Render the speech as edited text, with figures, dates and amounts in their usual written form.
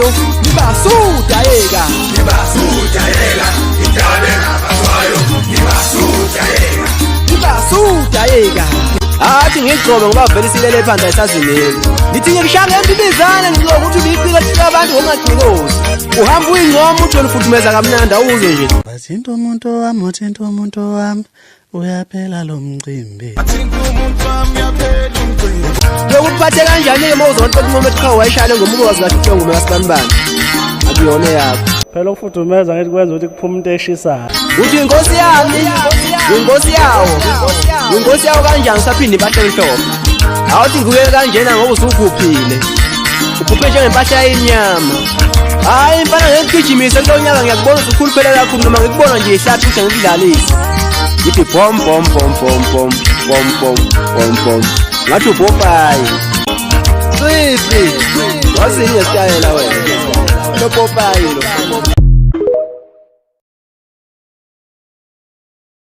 engaphathwayo ngibasudayeka. Ngibasudayeka indaba engaphathwayo ngibasudayeka. Ngibasudayeka. Athi ngigcobe ngoba vele isilele phansi ayisazineli. Ngithi ngikushaya ngempibizane ngizwa ukuthi uliphika lifika abantu ngongagcinozi. Uhamba uyincoma uthi wena ufudumeza kamnandi awuzwe nje. Bathinta umuntu wami, uthinta umuntu wami, uyaphela lo mcimbi. Lokuphathe kanjani-ke uma uzonto kunqoma ethi qhawe wayishayele ngoma ukwazi kahle ukuthi ngoma kasibanibani. Akuyona eyakho. Phela ukufudumeza ngithi kwenza ukuthi kuphume into eshisayo. Uthi inkosi yami, inkosi yawo, inkosi yawo kanjani usaphinde impahla emhlophe. Awuthi ngikuyeke kanjena ngoba usukhuphile. Uphuphe njengempahla yenyama. Hayi mfana ngeke ngigijimise kulo nyaka ngiyakubona usukhuluphele kakhulu noma ngikubona nje ihlathi ukuthi ngikudlalise. Ngithi bom bom bom bom bom bom bom bom bom. Ngathi upopayi. Siphi? Wazini ngesitayela wena. Lo popayi lo.